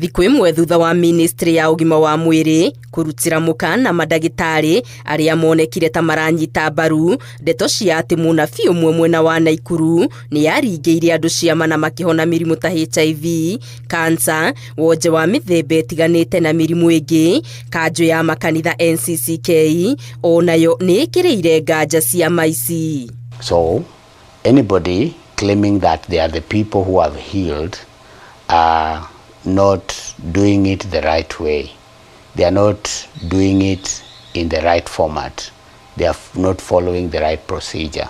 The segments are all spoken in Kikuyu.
Thikũ ĩmwe thutha wa ministry ya ũgima wa mwĩrĩ kũrutĩra mũkana mandagĩtarĩ arĩa monekire ta maranyita mbaru ndeto cia atĩ mũnabii ũmwe mwena wa Naikuru nĩ aringĩire andũ ciama na makĩhona mĩrimũ ta HIV, cancer, wonje wa mĩthemba ĩtiganĩte na mĩrimũ ĩngĩ, kanjũ ya makanitha NCCK onayo nĩ ĩkĩrĩire nganja ciama ici. So anybody claiming that they are the people who have healed are not doing it the right way. They are not doing it in the right format. They are not following the right procedure.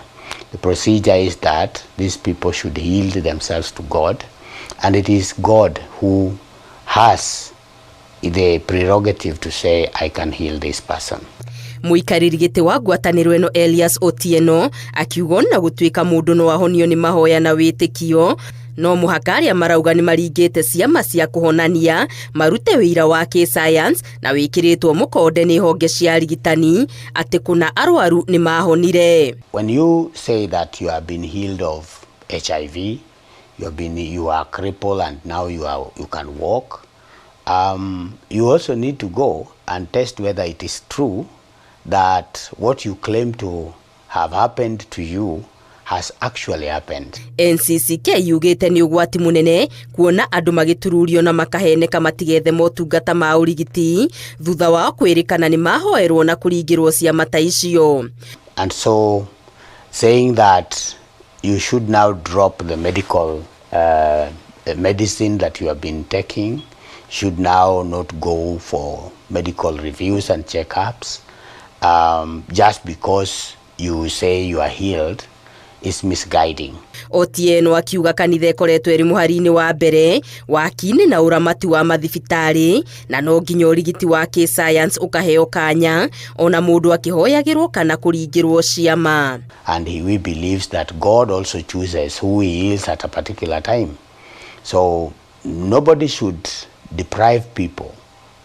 The procedure is that these people should yield themselves to God, and it is God who has the prerogative to say, "I can heal this person." Mũikarĩri gĩtĩ wa ngwatanĩro ĩno Elias Otieno akiuga ona gũtuĩka mũndũ no ahonio nĩ mahoya na wĩtĩkio, no mũhaka arĩa marauga nĩ maringĩte ciama cia kũhonania marute wĩira wa kĩ-science na wĩkĩrĩtwo mũkonde nĩ honge cia arigitani atĩ kũna arwaru nĩ mahonire. When you say that you have been healed of HIV, you are crippled and now you can walk, you also need to go and test whether it is true that what you claim to have happened to you has actually happened. NCCK yugĩte nĩ ũgwati mũnene kuona andũ magĩtururio na makaheneka matigethe motungata ma ũrigiti thutha wao kwĩrĩkana nĩ mahoerwo na kũringĩrwo ciama ta icio. And so saying that you should now drop the medical medicine that you have been taking, should now not go for medical reviews and checkups, just because you say you are healed is misguiding. Otieno akiuga kanitha ĩkoretwo ĩrĩ mũhari-inĩ wa mbere waki-inĩ na ũramati wa mathibitarĩ na no nginya ũrigiti wa kĩ-science ũkaheo kanya ona mũndũ akĩhoyagĩrwo kana kũringĩrwo ciama. And we believes that God also chooses who he heals at a particular time. So nobody should deprive people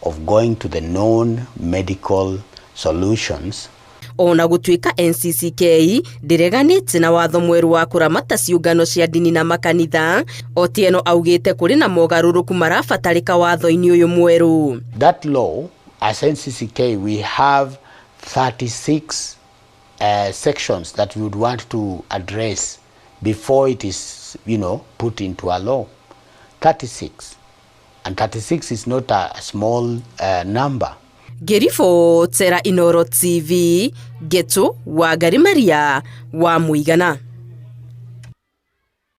of going to the known medical solutions. Ona gũtuĩka NCCK ndĩreganĩte na watho mwerũ wa kũramata ciũngano cia ndini na makanitha, Otieno augĩte kũrĩ na mogarũrũku marabatarĩka watho-inĩ ũyũ mwerũ. That law, as NCCK, we have 36 sections that we would want to address before it is put into a law. 36. And 36 is not a small number. Ngĩribotera Inoro TV, Ngetu Wangari Maria wa Mũigana.